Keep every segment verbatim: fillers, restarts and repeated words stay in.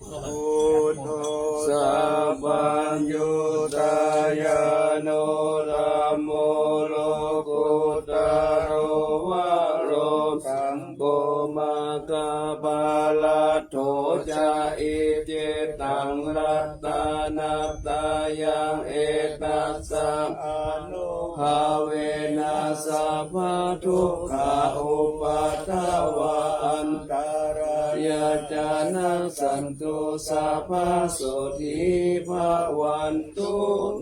Buddho sabbaññutañāṇo, dhammo lokuttaro varo, saṅgho maggaphalaṭṭho ca, iccettaṃ ratanattayaṃ, etasammānubhāvena sabbadukkhā upaddavā antarāyā ca nassantu, sabbasotthī bhavantu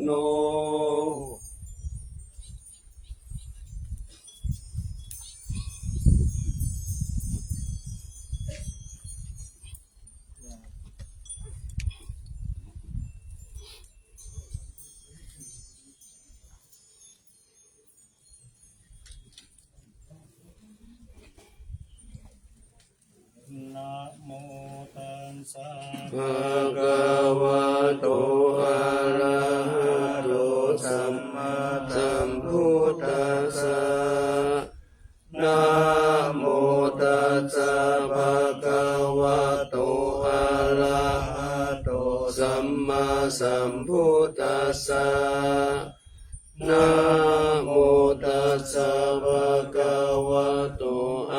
no. Namo tassa bhagavato arahato sammāsambuddhassa. Namo tassa bhagavato arahato sammāsambuddhassa. Namo tassa bhagavato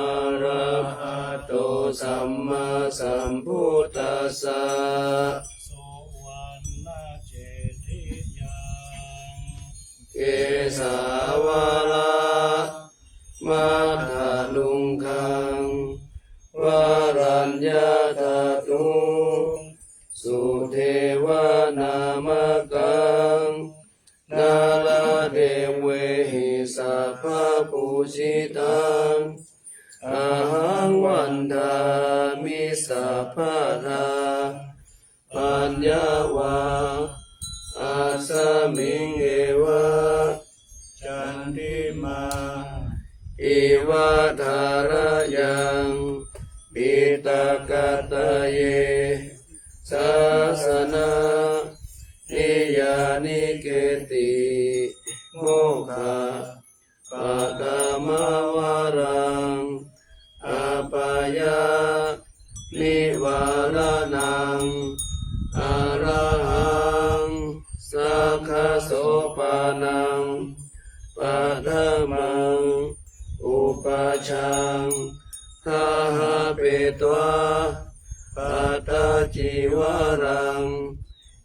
arahato sammāsambuddhassa. Suvaṇṇakkhettayaṃ kesavādamaddaluṅgaṃ varaññatadhuṃ sudevanāmakaṃ nāḷādevehi sabbapūjitaṃ ahaṃ vandāmi sabbadā. Paññā vā asmiṃ eva candimā iva tharayaṃ piṭakattaye sāsana niyāniketti mokkhappattamavaraṃ apāyanivāraṇaṃ arahaṃ sakkasopaṇaṃ paṭhamaṃ upajjhaṃ gahapetvā pattacīvaraṃ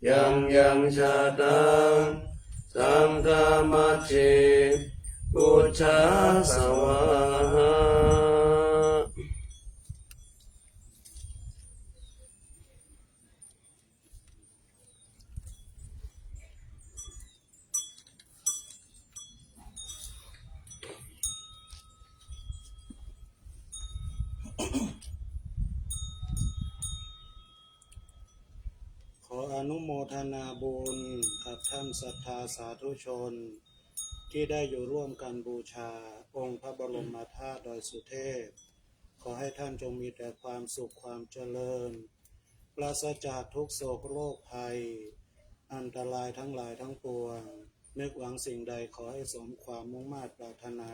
yaṃ yaṃ jātaṃ saṅghamajjhe pūjā svāhā. ขออนุโมทนาบุญกับท่านศรัทธาสาธุชน ที่ได้อยู่ร่วมกันบูชาองค์พระบรมธาตุดอยสุเทพ ขอให้ท่านจงมีแต่ความสุขความเจริญ ปราศจากทุกข์โศกโรคภัย อันตรายทั้งหลายทั้งปวง นึกหวังสิ่งใดขอให้สมความมุ่งมาดปรารถนา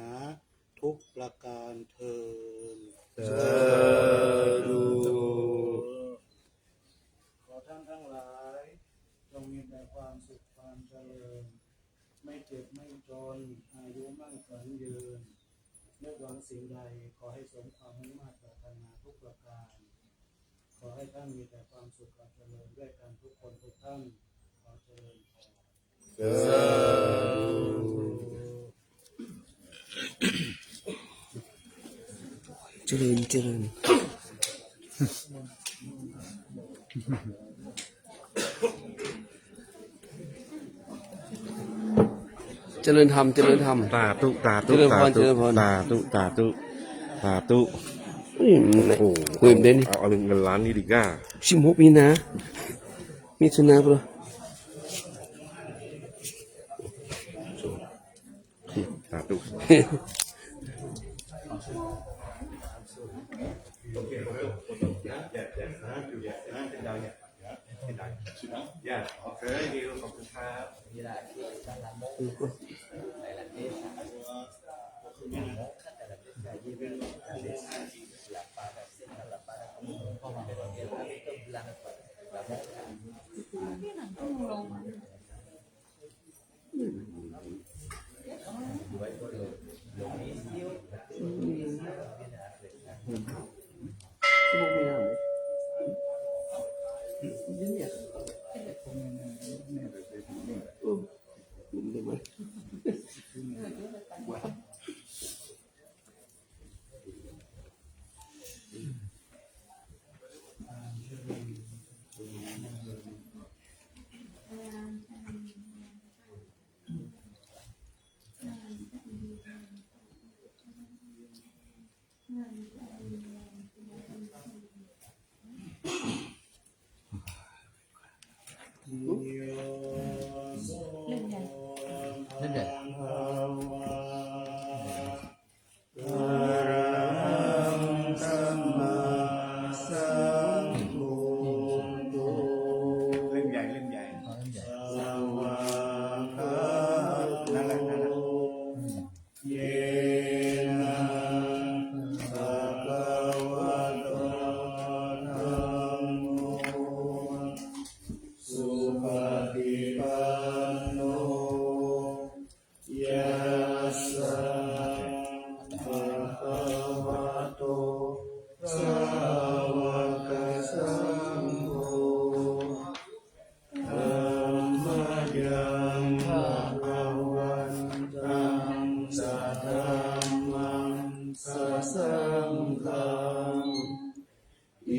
ทุกประการเทอญ สาธุ ขอท่านทั้งหลายจงมีแต่ความสุขความเจริญ ไม่เจ็บไม่จน อายุมั่นขวัญยืน นึกหวังสิ่งใดขอให้สมความมุ่งมาดปรารถนาทุกประการ ขอให้ท่านมีแต่ความสุขความเจริญด้วยกันทุกคนทุกท่าน ขอเจริญพร สาธุ เจริญ เจริญ เจริญธรรม เจริญธรรม สาธุ สาธุ เจริญพร สาธุ เจริญพร สาธุ สาธุ สาธุ เฮ้ย มัน โอ้โห คุยมันได้นี่ เอา เอาเงินล้านนี่ดีกว่า สิบหกมีนา มิถุนา bro สาธุ สาธุ เป็นดาวใหญ่ เป็นดาวใหญ่ Yeah, okay. Thank you. ขอบคุณครับ Mira, aquí está la monja de la mesa. La monja de la mesa lleva la mesa, la paga, seca la paga, pero el hábito blanco, la monja. Arahaṃ sammāsambuddho. เล่มใหญ่ เล่มใหญ่ อ๋อ เล่มใหญ่ นั่นแหละ นั่นแหละ Yena bhagavato dhammo supaṭipanno, yassa bhagavato sāvakasaṅgho, tammayaṃ bhagavantaṃ sadhammaṃ sasaṅghaṃ,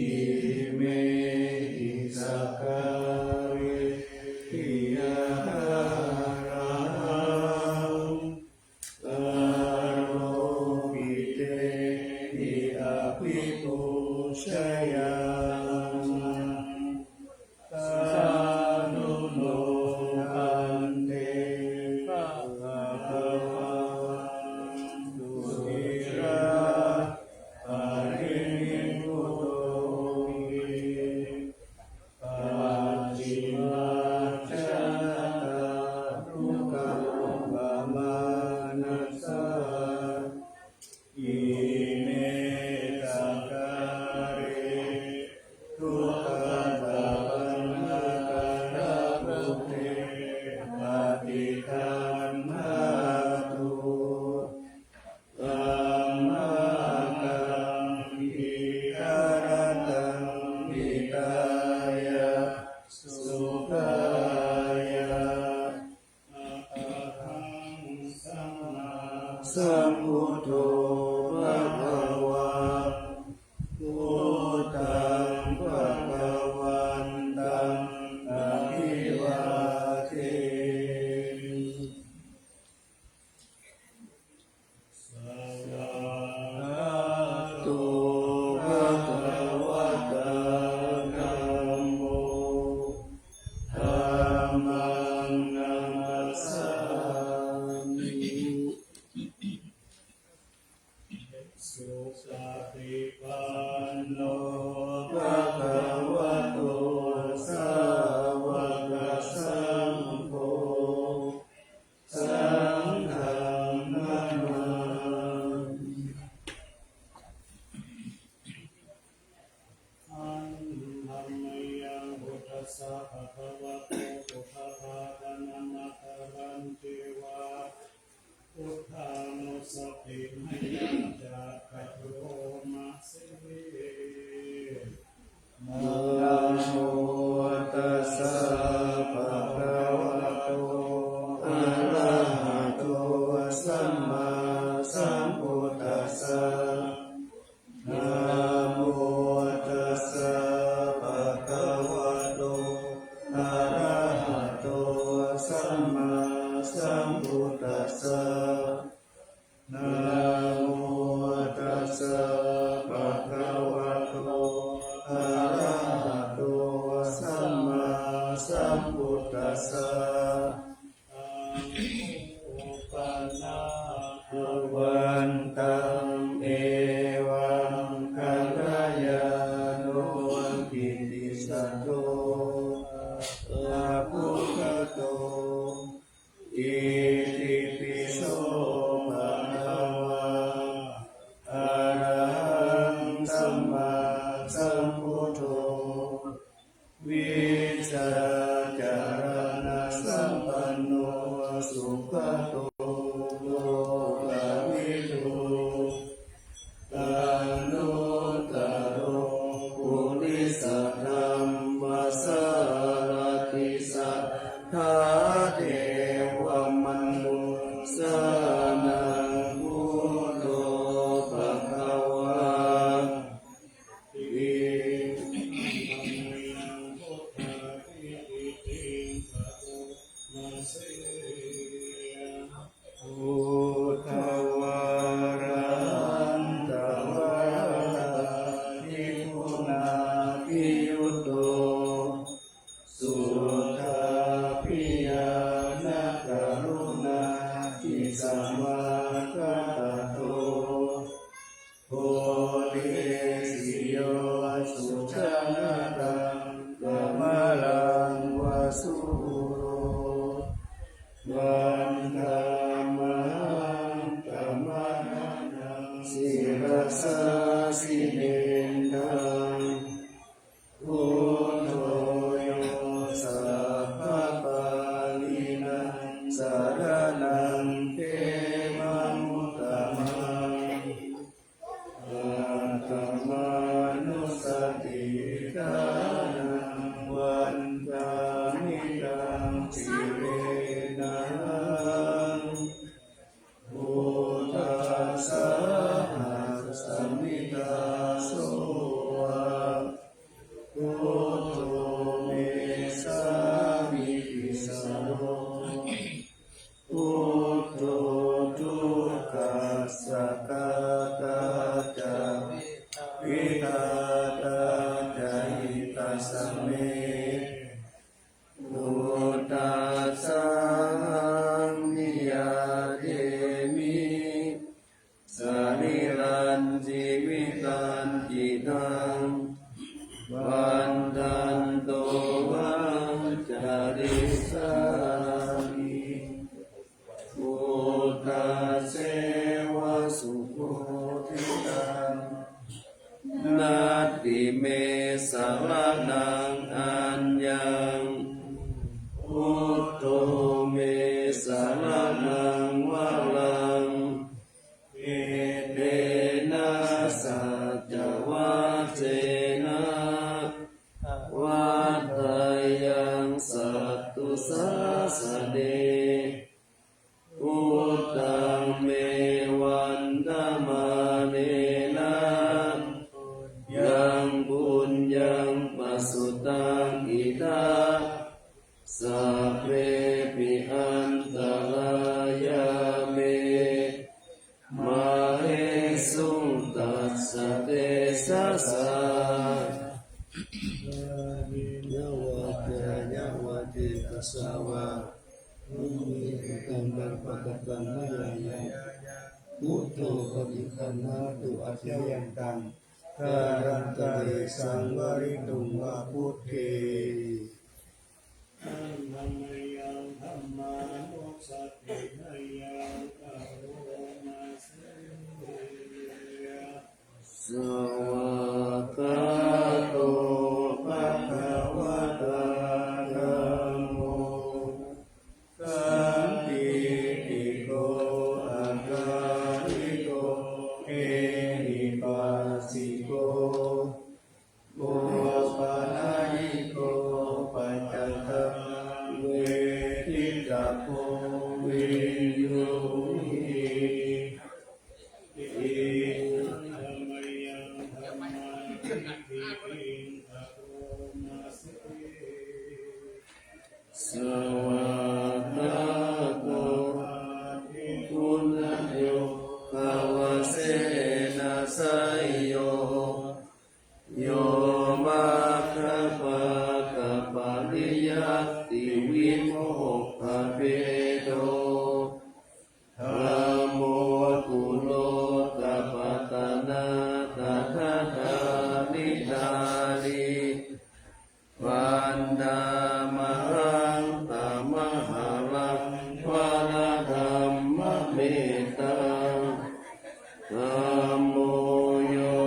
imehi sakkārehi yathārahaṃ āropitehi abhipūjayāma. Sādhu no bhante bhagavā sudhiraṃ parinibbutoti. Pacchimājanatānukampamānasā ime sakkāre duggatapaṇṇākārabhūte paṭiggaṇhātu amhākaṃ dīgharattaṃ hitāya sukhāya. Arahaṃ sammāsambuddho bhagavā, buddhaṃ bhagavantaṃ abhivādemi. Svākkhāto bhagavatā dhammo, dhammaṃ namassāmi. Supaṭipanno bhagavato sāvakasaṅgho, saṅghaṃ namāmi. Handa mayaṃ buddhassa bhagavato buddhaṃ bhāvanamakārañceva buddhānussatinayañca karoma se. Namo tassa bhagavato arahato sammāsambuddhassa. Namo tassa bhagavato arahato sammāsambuddhassa. Namo tassa bhagavato arahato sammāsambuddhassa. Taṃ kho panāgavantaṃ evaṃ kalyāṇo kittiṃ saṅghāto abbhuggato. Itipi so bhagavā arahaṃ sammāsambuddho vijjācaraṇasampanno sugato lokavidū anuttaro purisadammasārathi satthā devamanussānaṃ buddho bhagavā. Buddhavārahantavaratādiguṇābhiyutto suddhābhiñāṇakaruṇābhisamāgatatto bodhesi yo sujanataṃ kamalaṃva sūro vandāmahaṃ tamaharaṃ sirasā jinendaṃ. Buddho yo sabbapāṇīnaṃ saraṇaṃ khemamuttamaṃ. Attamānusatiṭṭhānaṃ vandāmi taṃ sirenahaṃ. Buddhassāhasmi dāso va buddho me sāmikissaro. Buddho dukkhassa ghātā ca vidhātā ca hitassa me. Buddhassahaṃ niyyādemi sarīrañjīvitañcidaṃ vandanto haṃ carissāmi. Buddhasseva subodhitaṃ natthi me saraṇaṃ aññaṃ. Buddho me saraṇaṃ varaṃ. Etena saccavajjena vaḍḍheyyaṃ satthu sāsane. Buddhaṃ me vandamānena yaṃ puññaṃ pasutaṃ idha sabbepi antarāyā me māhesuṃ tassa tejasā. Kāyena vācāya va cetasā vā buddho paṭiggaṇhatu accayantaṃ, kālantare saṃvarituṃ va buddhe. Handa mayaṃ dhammānussatinayaṃ karoma se. Svākkhāto bhagavatā dhammo sandiṭṭhiko akāliko ehipassiko opanayiko paccattaṃ veditabbo viññūhi. Svākkhāto bhikkhūnayogaavasena seyyo, yo maggapākapariyattivimokkhabhedo, dhammo kulokapatanā tadadhāridhārī, Vandāmahaṃ tamaharaṃ varadhammametaṃ. Dhammo yo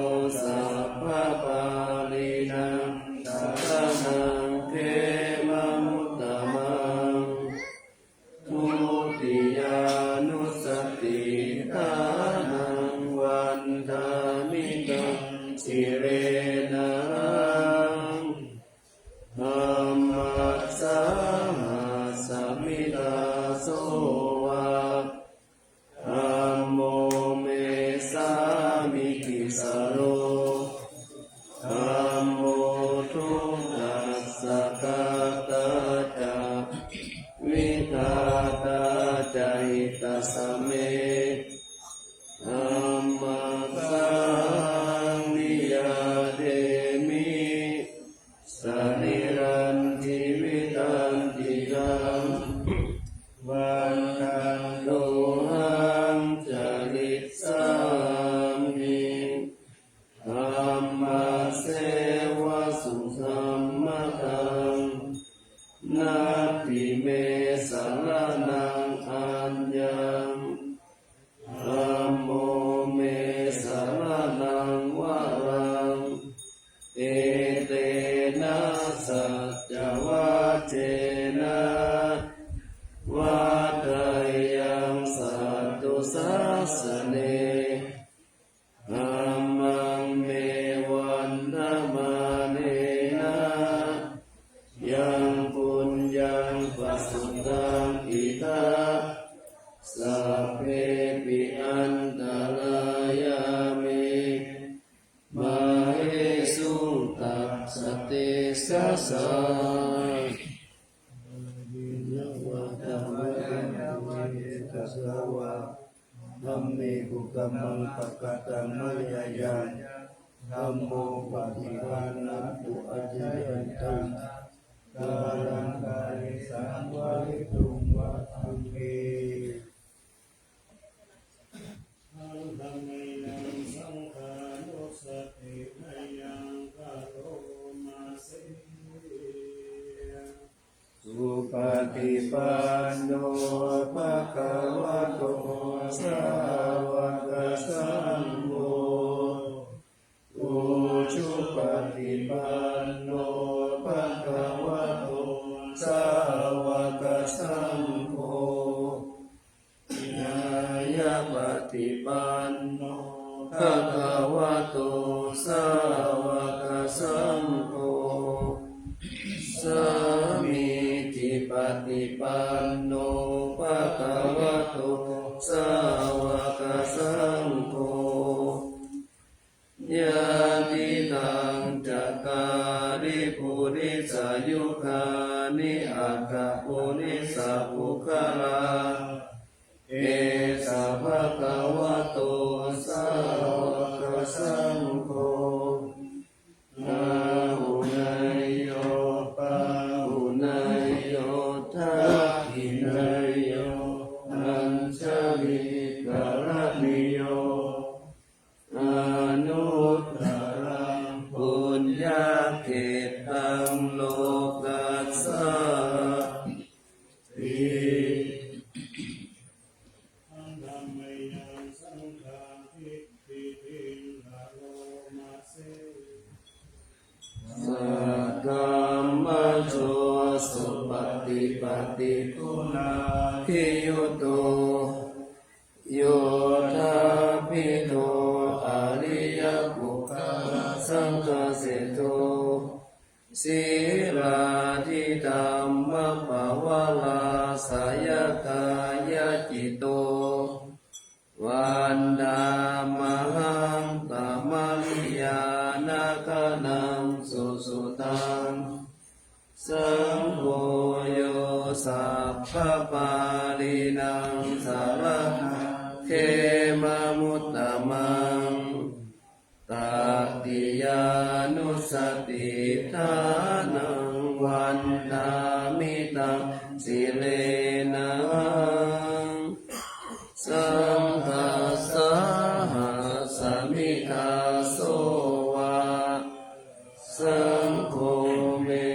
sabbapāṇīnaṃ saraṇaṃ khemamuttamaṃ. Dutiyānussatiṭṭhānaṃ vandāmi taṃ sirenahaṃ. Dhammassāhasmi dāso va, dhammo me sāmikissaro. Dhammo dukkhassa ghātā ca, vidhātā ca hitassa me. Dhammassahaṃ niyyādemi sarīrañjīvitañcidaṃ. Vandantohaṃ carissāmi dhammasseva sudhammataṃ. Natthi me saraṇaṃ aññaṃ, dhammo me saraṇaṃ varaṃ. Etena saccavajjena vaḍḍheyyaṃ satthu sāsane. Dhammaṃ me vandamānena yaṃ puññaṃ pasutaṃ idha, sabbepi antarāyā me māhesuṃ tassa tejasā. Yāvatthāyuṃ yāva cetasā va dhamme kukammaṃ pakataṃ mayā yaṃ, dhammo paṭiggaṇhatu accayantaṃ, kālantare saṃvarituṃ va dhamme. Handa mayaṃ saṅghānussatinayaṃ karoma se. Supaṭipanno bhagavato sāvakasaṅgho, ujupaṭipanno bhagavato sāvakasaṅgho, ñāyapaṭipanno bhagavato sāvakasaṅgho, sāmīcipaṭipanno bhagavato sāvakasaṅgho, yadidaṃ cattāri purisayugāni aṭṭha purisapuggalā, esa bhagavato sāvakasaṅgho, āhuneyyo pāhuneyyo dakkhiṇeyyo añjalikaraṇīyo, anuttaraṃ puññakkhettaṃ lokassāti. Handa mayaṃ saṅghaṃ pītitaṃ karoma se. Saddhammajo supaṭipattiguṇādiyutto, yoṭṭhabbidho ariyapuggalasaṅghaseṭṭho, sīlādidhammapavalāsayakāyacitto, vandāmahaṃ tamariyāna gaṇaṃ susuddhaṃ. Saṅgho yo sabbapāṇīnaṃ saraṇaṃ khemamuttamaṃ. Tatiyānussatiṭṭhānaṃ vandāmi taṃ sirenahaṃ. Saṅghassāhasmi dāso va, saṅgho me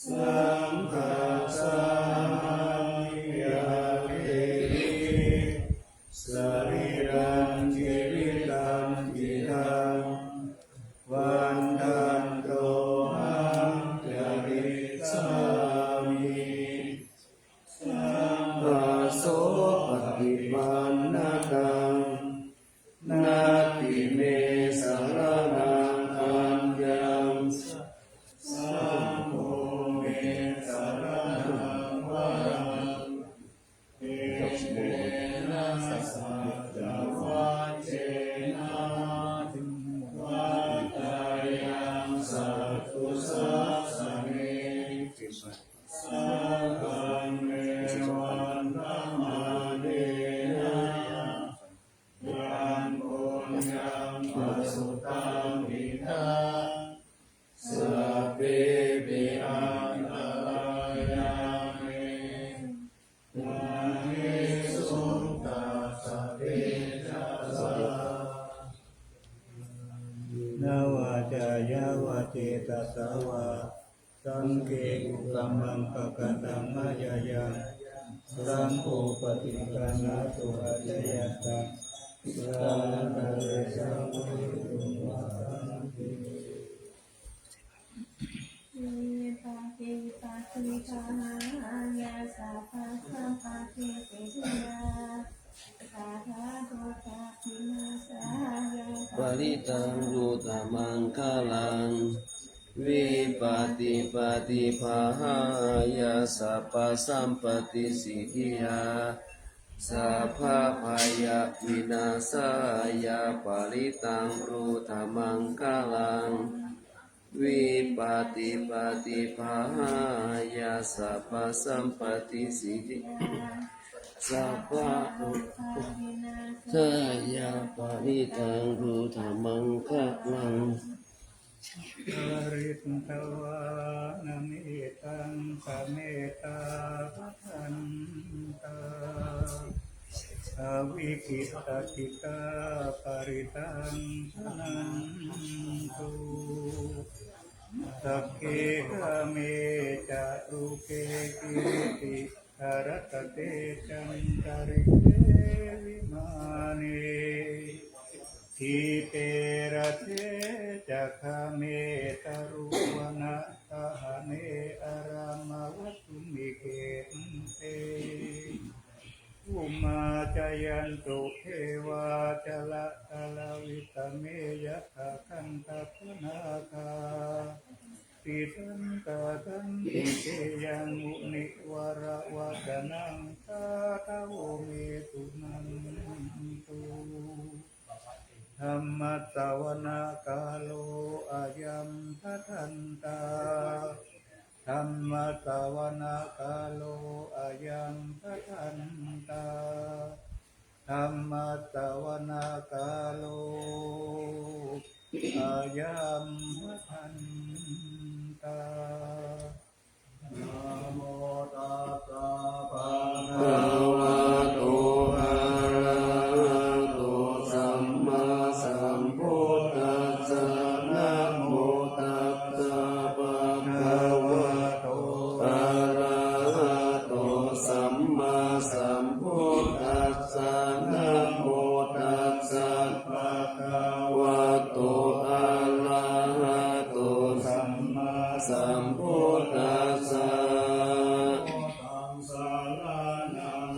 saṅghassa mahiyatehi sarīrañjīvitañcidaṃ vandantohaṃ carissāmi. Saṅghasso paṭipannataṃ natthi me saraṇaṃ aññaṃ, saṅgho me saraṇaṃ varaṃ, etena saccavajjena vaḍḍheyyaṃ satthu sāsane. Saṅghaṃ me vandamānena yaṃ puññaṃ pasutaṃ idha, sabbepi antarāyā me māhesuṃ tassa tejasā. Kāyena vācāya va cetasā vā, saṅghe kukammaṃ pakataṃ mayā yaṃ, saṅgho paṭiggaṇhatu accayantaṃ, kālantare saṃvarituṃ va saṅghe. Vipattipaṭibāhāya sabbasampattisiddhiyā, sabbadukkhavināsāya parittaṃ brūtha maṅgalaṃ. Vipattipaṭibāhāya sabbasampattisiddhiyā, sabbabhayavināsāya parittaṃ brūtha maṅgalaṃ. Vipattipaṭibāhāya sabbasampattisiddhiyā, sabbadukkhavināsāya parittaṃ brūtha maṅgalaṃ. Pharitvāna mettaṃ sametā bhadantā, avikkhittacittā parittaṃ bhaṇantu. Sagge kāme ca rūpe girisikharataṭe cantalikkhe vimāne, dīpe raṭṭhe ca gāme taruvanagahane arāmavatthumhi khette, bhummā cāyantu devā jalathalavisame yakkhagandhabbanāgā, tiṭṭhantā santike yaṃ munivaravacanaṃ sādhavo me suṇantu. Dhammassavanakālo ayambhadantā. Dhammassavanakālo ayambhadantā. Dhammassavanakālo ayambhadantā. Namo tassa bhagavato arahato sammāsambuddhassa. Namo tassa bhagavato arahato sammāsambuddhassa. Namo tassa bhagavato arahato sammāsambuddhassa.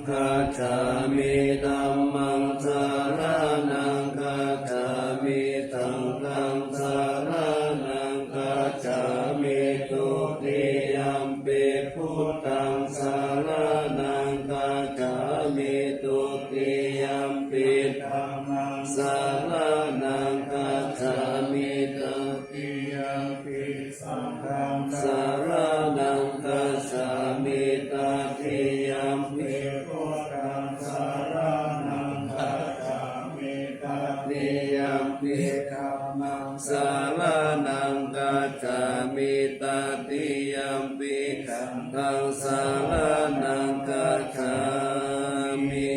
Gacchāmi. Dhammaṃ saraṇaṃ gacchāmi. Saṅghaṃ saraṇaṃ gacchāmi. Dutiyampi buddhaṃ saraṇaṃ gacchāmi. Dutiyampi dhammaṃ saraṇaṃ gacchāmi. Tatiyampi saṅghaṃ saraṇaṃ gacchāmi. Tatiyampi buddhaṃ saraṇaṃ gacchāmi. Tatiyampi dhammaṃ saraṇaṃ gacchāmi. Tatiyampi saṅghaṃ saraṇaṃ gacchāmi.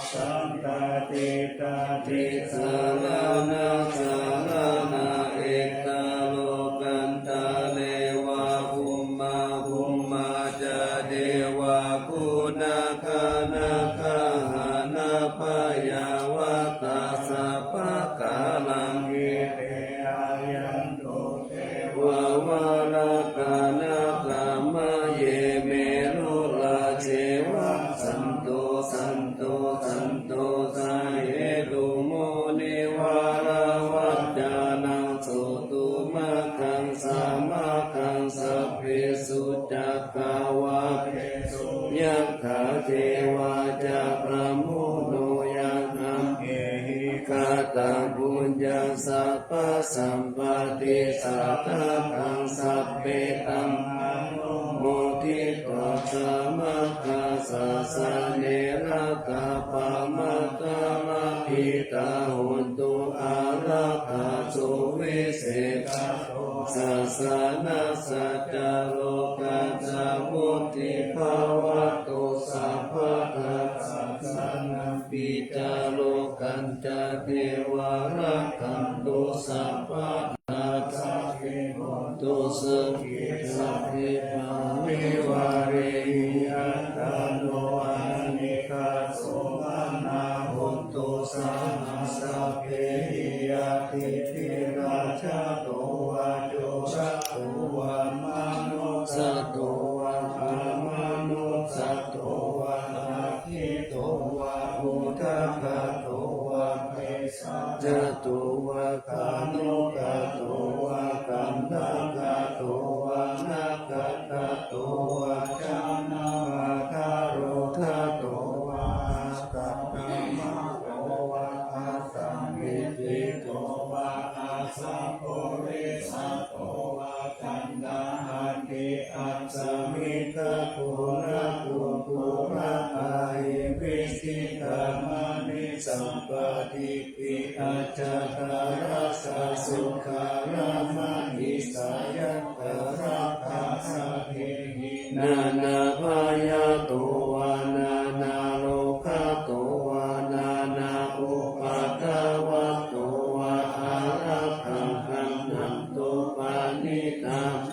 Santācittādhisaraṇā saraṇā, etta lokantare sādakaṃ sabbe dhammānumoditvā sāmaggāsāsane ratā pamādarahitā hontu ārakkhā suviseṭṭhā sāsanassa ca lokassa vuḍḍhī bhavatu sabbadā. Sāsanampi ca lokañca devā rakkhantu sabbadā. Sabbe hontu sukhī sabbe parivarehi attano anekā sumanā hontu saha sabbehi ñātibhi. Rājato vā corato vā manussato vā amanussato vā saṅghito vā udakato vā pesājato vā khāṇukato vā kaṇṭakato vā nakkhattato vā janapadarogato vā asaddhammato vā asandiṭṭhito vā asappurisato vā kaṇṭhassi asaṅgatikkho na kukkuraggahī vicchikamaṇisappadīpī ajjhataracchasūkarā mahiṃ sayaṃ kallatthasatehi nānābhayato vā nānārogato vā nānāupaddavato vā ārakkhaṃ gaṇhantu parittaṃ.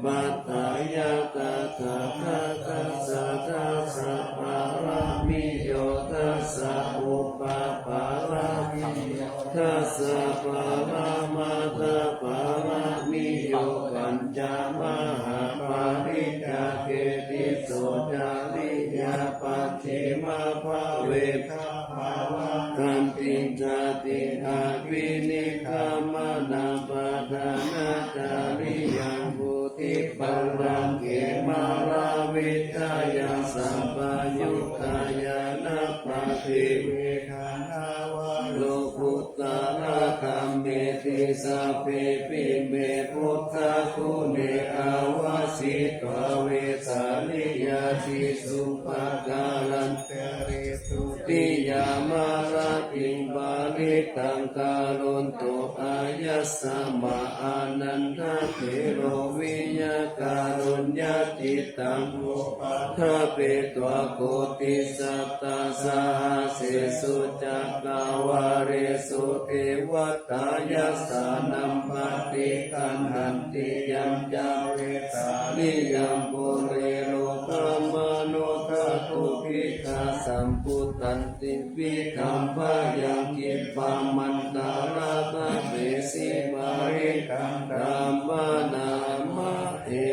Uppādāya tathāgatassa dasa pāramiyo dasa upapāramiyo dasa paramatthapāramiyo pañca mahāpariccāge tisso cariyā pacchimabhave gabbhāvakkantiṃ jātiṃ abhinikkhamanaṃ padhānacariyaṃ bodhipallaṅke māravijayaṃ sabbaññutañāṇappaṭivedhaṃ nava lokuttaradhammeti sabbepime buddhaguṇe āvajjitvā vesāliyā tīsu pākārantaresu tiyāmarattiṃ parittaṃ karonto āyasmā ānandatthero viya kāruññacittaṃ upaṭṭhapetvā koṭisatasahassesu cakkavāḷesu devatā yassāṇaṃ paṭiggaṇhanti yañca vesāliyaṃ pure rogāmanussadubbhikkhasambhūtanti vidhambhayaṃ khippamantaradhāpesi parittaṃ dhammanamāhe.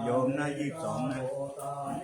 โยมนะ ยี่สิบสองนะ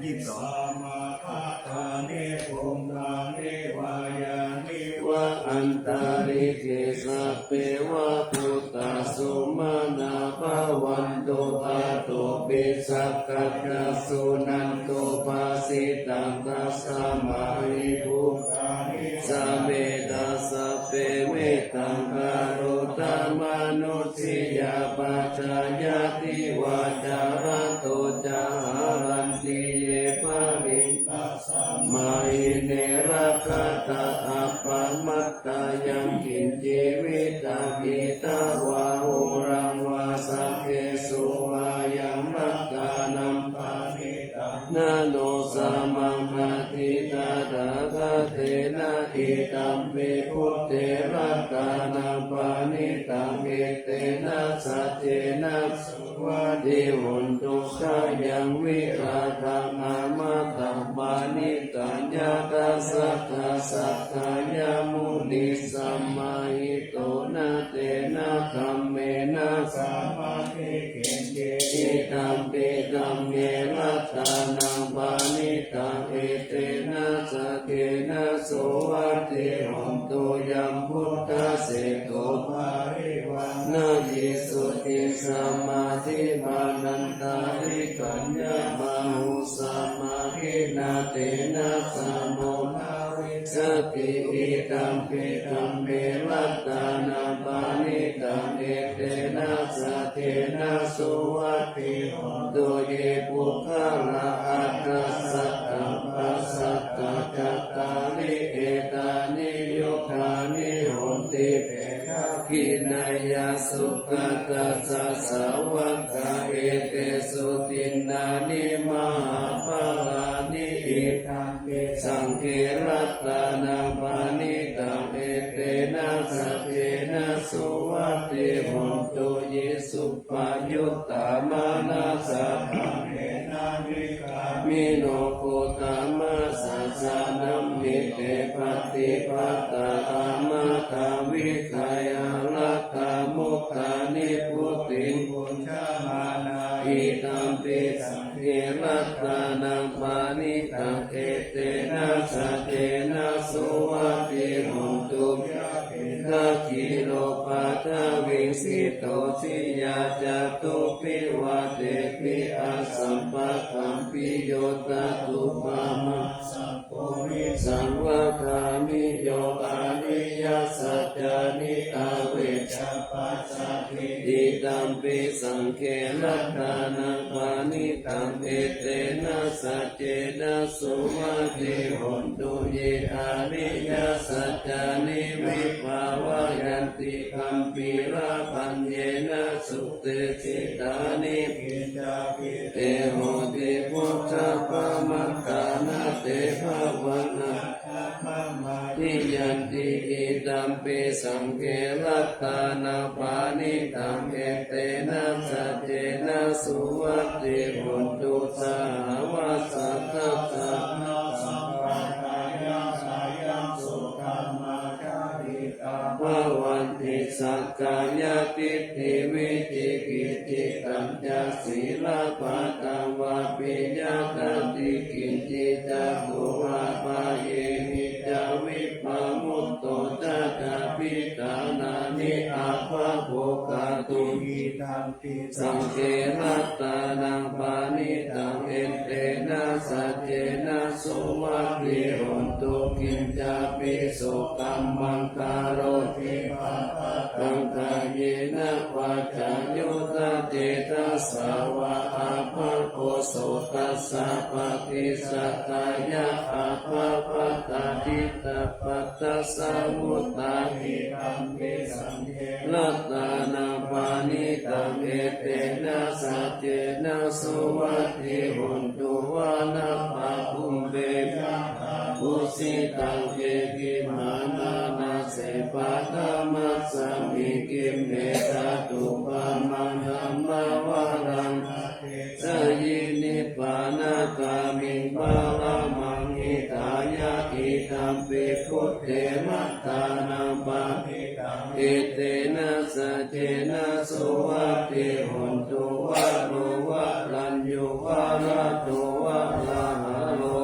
ยี่สิบสอง samāgatāni bhummāni vā yāni va antalikkhe sabbeva bhūtā sumanā bhavantu athopi sakkacca suṇantu bhāsitaṃ. Tasmā hi bhūtā nisāmetha sabbe mettaṃ karotha mānusiyā pajāya divā ca ratto ca haranti ye baliṃ tasmā hi ne rakkhatha appamattā. Yaṅkiñci vittaṃ idha vā huraṃ vā saggesu vā yaṃ rakkhānaṃ paṇi taṃ na no samaṃ atthi tathāgatena. Idampi buddhe ratanaṃ paṇītaṃ etena saccena suvatthi hotu. Khayaṃ virāgaṃ amataṃ paṇītaṃ yadajjhagā sakyamunī samāhito na tena dhammena samatthi kiñci idampi dhamme ratanaṃ paṇītaṃ etena saccena suvatthi hotu. Yambuddhaseṭṭho parivaṇṇayī suciṃ samādhimānantarikaññamāhu samāhina tena samo na vi sati. Idampi dhamme ratanaṃ paṇītaṃ, etena saccena suvatthi hontu. Ye puggalā aṭṭha sataṃ pasatthā, cattāri etāni yugāni honti, te dakkhiṇeyyā sugatassa sāvakā, etesu dinnāni mahapphalāni. Idampi saṅghe ratanaṃ paṇītaṃ, etena saccena suvatthi hontu. Ye suppayuttā manasā daḷhena, nikkāmino gotamasāsanamhi, te pattipattā amātā, vigayha laddhā mudhā nibbutiṃ bhuñjamānā. Idampi saṅghe ratanaṃ paṇītaṃ, etena saccena suvatthi hontu. Yāpi dakkhiṇo paṭhaviṃ sito, siyā catubbhi vātepi asambādhaṃ, piyo tathūpamā sappurisaṃ vadāmi, yo ariyasaccāni avecca passati. Idampi saṅghe ratanaṃ paṇītaṃ, etena saccena suvatthi hontu. Ye ariyasaccāni vibhāvayanti, gambhīrapaññena sudesitāni, kiñcāpi te honti buddhapamattāna, te bhavaṃ aṭṭhamamādiyanti. Idampi saṅghe ratanaṃ paṇītaṃ, etena saccena suvatthi hontu. Sahāvassa dassanā sabbadāyā, ayaṃ sukhamā cārita bhavanti. Sakkāyadiṭṭhi vicikicchitañca, sīlabbataṃ vāpi yadatthi kiñci, cakkhuṃ apāyehi ca vippamutto, cha cābhiṭhānāni abhabbo kātuṃ. Idampi saṅghe ratanaṃ paṇītaṃ, etena saccena suvatthi hontu. Kiñcāpi so kammaṃ karoti pāpakaṃ, kāyena vācāyuda cetasā vā, abhabbo so tassa paṭicchadāya, abhabbatā diṭṭhapadassa vuttā. Idampi saṅghe ratanaṃ paṇītaṃ, etena saccena suvatthi hontu. Vanappagumbe yathā phussitaṃ, ehipanānāse paṭhamasmiṃ, kiṃ me tatthūpamaṃ dhammavaraṃ dasseyhi, nibbānagāmiṃ paramaṃ hitāya. Idampi buddhe ratanaṃ paṇītaṃ, etena saccena suvatthi hontu. Varo varaññū varado varāharo,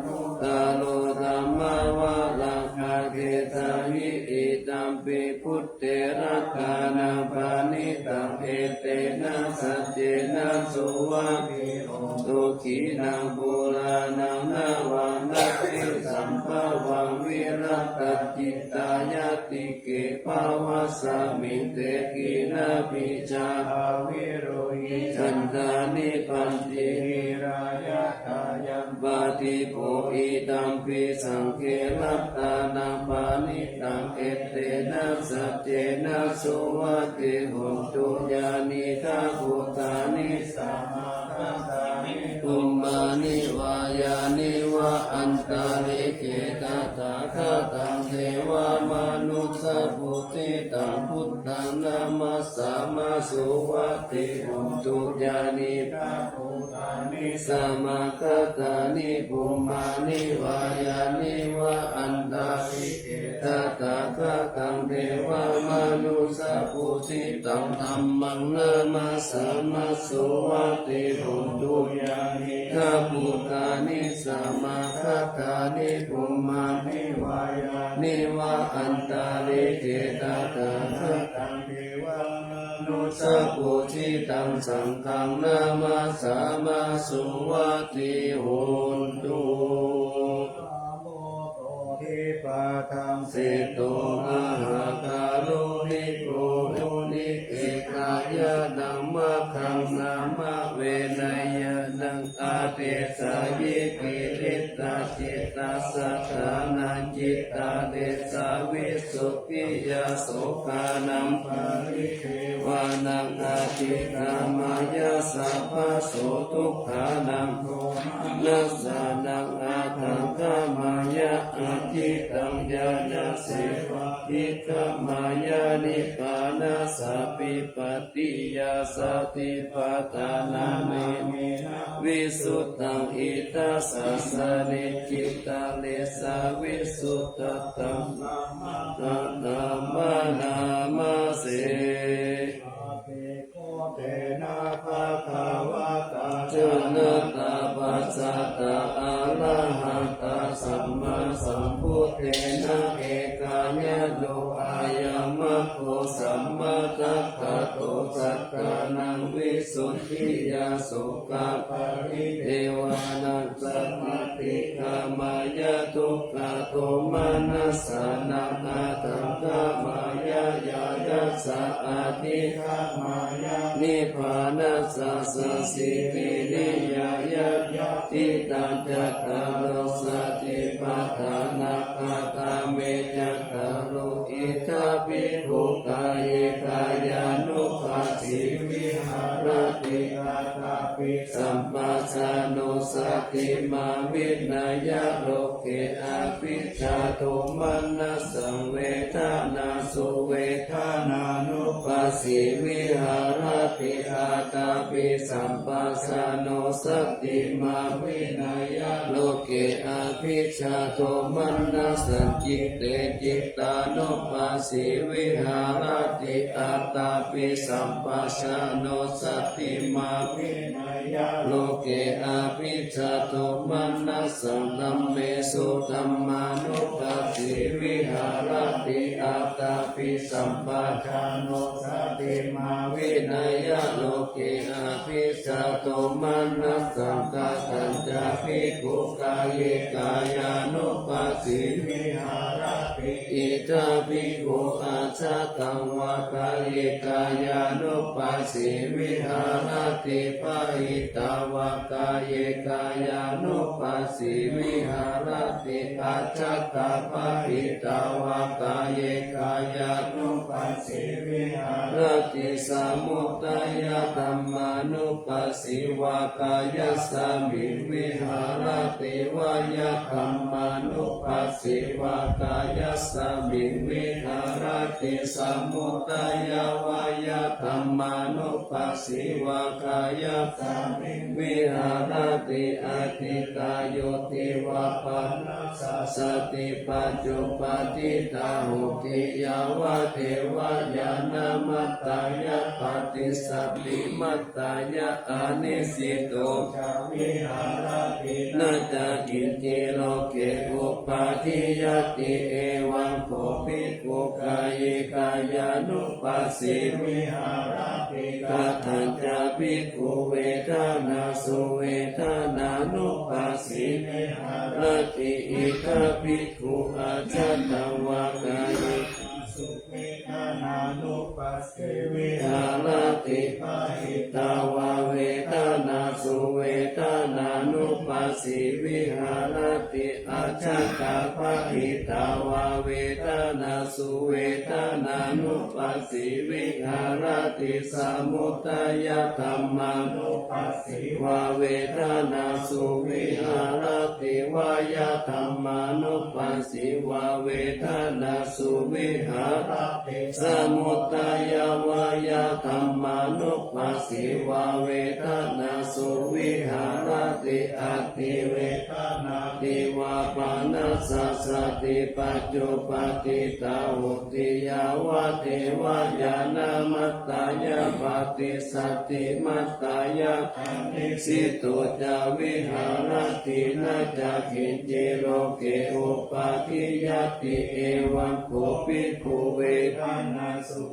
guṇutaro dhammavaraṃ ahitāhi. Idampi buddhe ratanaṃ paṇītaṃ, etena saccena suvatthi hontu. Khīṇaṃ purāṇaṃ navaṃ natthi sambhavaṃ, virattacittāyatike bhavasmiṃ, te khīṇabījā avirūḷhichandā, nibbanti dhīrā yathāyampadīpo. Idampi saṅghe ratanaṃ paṇītaṃ, etena saccena suvatthi hontu. Yānīdha bhūtāni samāgatāni bhummāni vā yāni va antalikkhe, tathāgataṃ devamanussapūjitaṃ, buddhaṃ namassāma suvatthi hontu. Yānīdha bhūtāni samāgatāni bhummāni vā yāni va antalikkhe, tathāgataṃ devamanussapūjitaṃ, dhammaṃ namassāma suvatthi hontu. Yānīdha bhūtāni samāgatāni bhummāni vā yāni va antalikkhe, tathāgataṃ devamanussapūjitaṃ, saṅghaṃ namassāma suvatthi hontu. Kataṃ seṭṭho mahākāruṇiko muni, ekāyanaṃ maggaṃ nāma veṇāyānaṃ adesāyi, pīḷitacittasattānaṃ cittādesavisuddhiyā, sokānaṃ paridevānaṃ atikkāmāya, sabbaso dukkhānaṃ domanassānaṃ aṭṭhaṅgamāya, āditaṃ ñāṇaseva adhigamāya, nibbānasāpi pattiyā satīpaṭṭhānānāmena visuddhaṃ, etaṃ sāsane cittādesavisuddhataṃ dhammaṃ abhidhamānamāse. Bhante, kho tena bhagavatā jānatā passatā arahatā sammāsambuddhena, ekāyano ayaṃ maggo sammādaṭṭhato, sattānaṃ visuddhiyā, sokāparidevānaṃ samattikāmāya, dukkhadomanassānaṃ aṭṭhaṅgamāya, ñāṇasā adhigamāya, nibbānasāsasiddhi ñāṇāya, yadidaṃ cattāro satipaṭṭhānā pukkamhi cattāro. Idha bhikkhu kāye kāyānupassī viharati, attāpi sampajāno satiṃ bhāveyya, loke abhijjhadomanasaṃ, vedanāsu vedanānupassī viharati, attāpi sampajāno satiṃ bhāveyya, loke abhijjhadomanasaṃ. Citte cittānupassī viharati, attāpi sampajāno satiṃ bhāveyya, loke abhijjhadomanasaṃ. Dhammesu dhammānupassī viharati, attāpi sampajāno satiṃ bhāveyya, loke abhijjhadomanasaṃ. Katañca bhikkhu kāye kāyānupassī viharati. Idha bhikkhu ajjhattaṃ vā kāye kāyānupassī viharati, bahiddhā vā kāye kāyānupassī viharati, ajjhattā bahiddhā vā kāye kāyānupassī viharati, samudayadhammānupassī vā kāyasmiṃ viharati, vāyadhammānupassī vā kāyasmiṃ viharati, samudayavāyadhammānupassī vā kāyasmiṃ viharati, ādittā yo divā pana ssa sati pañcupāditā hoti, yāvadeva ñāṇamattāya paṭissaddhimattā ya anisito ca viharati, na ca kiñci loke upādiyati. Evaṃ kho bhikkhu kāye kāyānupassī viharati. Katañca bhikkhu vedanāsu vedanānupassī viharati. Idha bhikkhu ajjhattaṃ vā kāye kāyānupassī viharati, bahiddhā vā vedanāsu vedanānupassī viharati, ajjhattā bahiddhā vā vedanāsu vedanānupassī viharati, samudayadhammānupassī vā vedanāsu viharati, vāyadhammānupassī vā vedanāsu viharati, samudayavāyadhammānupassī vā vedanāsu viharati, ādivedanaṃ divā pana ssa sati pañcupāditā hoti, yāvadeva ñāṇamattā ya paṭissaddhimattā ya anisito ca viharati, na ca kiñci loke upādiyati. Evaṃ kho bhikkhu vedanāsu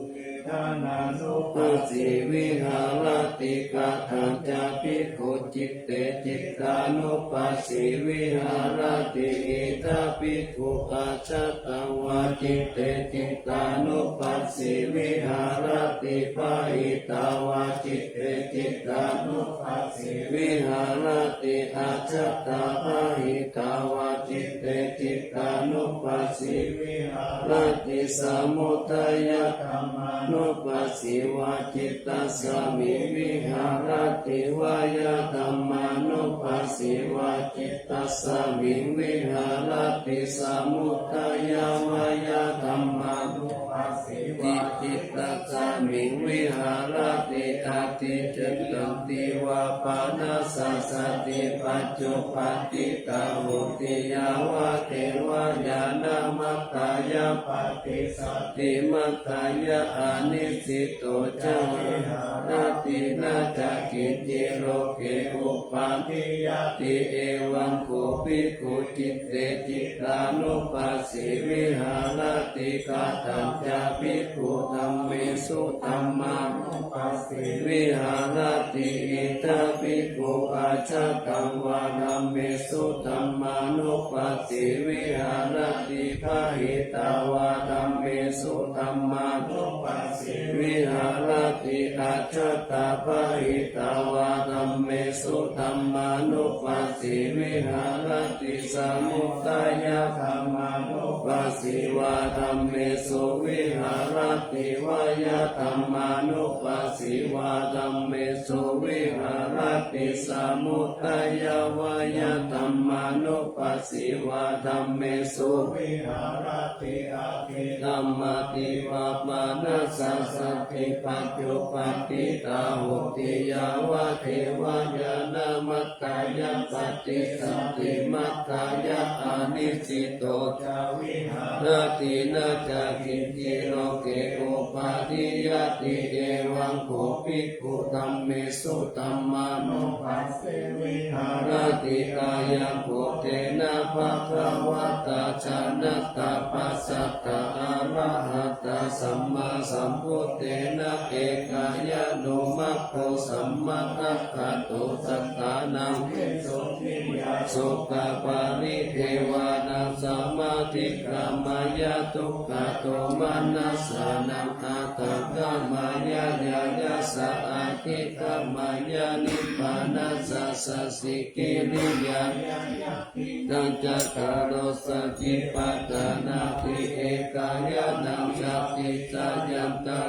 ñāṇānupassī viharati. Kathañca bhikkhu citte cittānupassī viharati. Idha bhikkhu ajjhattaṃ vā citte cittānupassī viharati, bahiddhā vā citte cittānupassī viharati, ajjhattā bahiddhā vā citte cittānupassī viharati, samudayadhammānupassī vā cittasmiṃ viharati, vayadhammānupassī vā cittasmiṃ viharati, samudayavayadhammānupassī vā cittasmiṃ viharati. Atthi cittañcīva panassasati, pañcuppattitā hoti, yāvadeva ñāṇamattāya paṭissatti, mattāya anissito ca viharati, na ca kiñci loke upādiyati. Evaṃ kho bhikkhu citte cittānupassī viharati. Kathañca bhikkhu dhammesu dhammānupassī viharati. Idha bhikkhu ajjhattaṃ vā dhammesu dhammānupassī viharati, bahiddhā vā dhammesu dhammānupassī viharati, ajjhattā bahiddhā vā dhammesu dhammānupassī viharati, samudayadhammānupassī vā dhammesu viharati, vayadhammānupassī vā dhammesu viharati, samudayavayadhammānupassī vā dhammesu viharati. Atthi dhammatīva panassasati, pañcuppattitā hoti, yāvadeva ñāṇamattāya paṭissatti, mattāya anissito ca viharati, na ca kiñci loke upādiyati. Evaṃ kho bhikkhu dhammesu dhammānupassī viharati. Ayaṃ kho tena bhagavatā jānatā passattā arahatā sammāsambuddhena ekaññāṇo maggo sammāsakkhato, sattānaṃ visuddhiyā sokaparidevanā samādhikameyya, dukkhadomanassānaṃ aṭṭhaṅgamayañāṇassa adhigameyya, nibbānassa sacchikiriyāya yadidaṃ cattāro satipattānāti, ekaññāṇaṃ sacchikiriyāya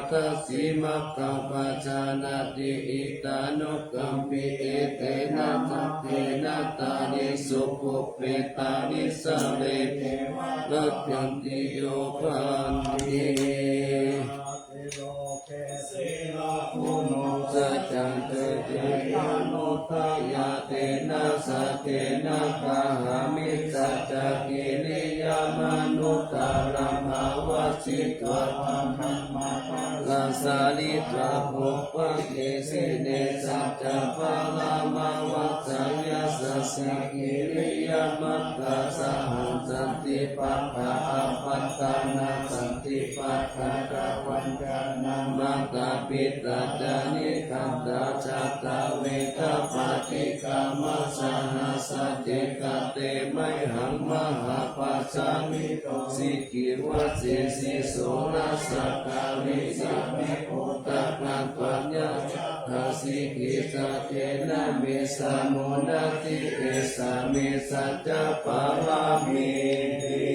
dassi maggaṃ pajānāti. Idānu kampi etena saccena tāni supabhū petāni sabbe devā rakkhanti yogaññhi. Sīlaguṇo saccañcejayānubhāvāya tena saccena kāhāmi saccakiriyamanuttaraṃ āvajjitvā brahmamāraṃ sārītvā bhubbake sinde saccabalaṃ āvajjeyya saccakiriyamatthasahaṃ. Santi pakkhā apattanā santi pakkhā ca vañcanā mātā pitā ca nikkhantā jātaveda paṭikkama saha sacce kate mayhaṃ mahāpajjalito sikhī vajjesi soḷasa kālena me udakaṃ tvāna yattha sikhī saccena me samo natthi esa me saccaparametti.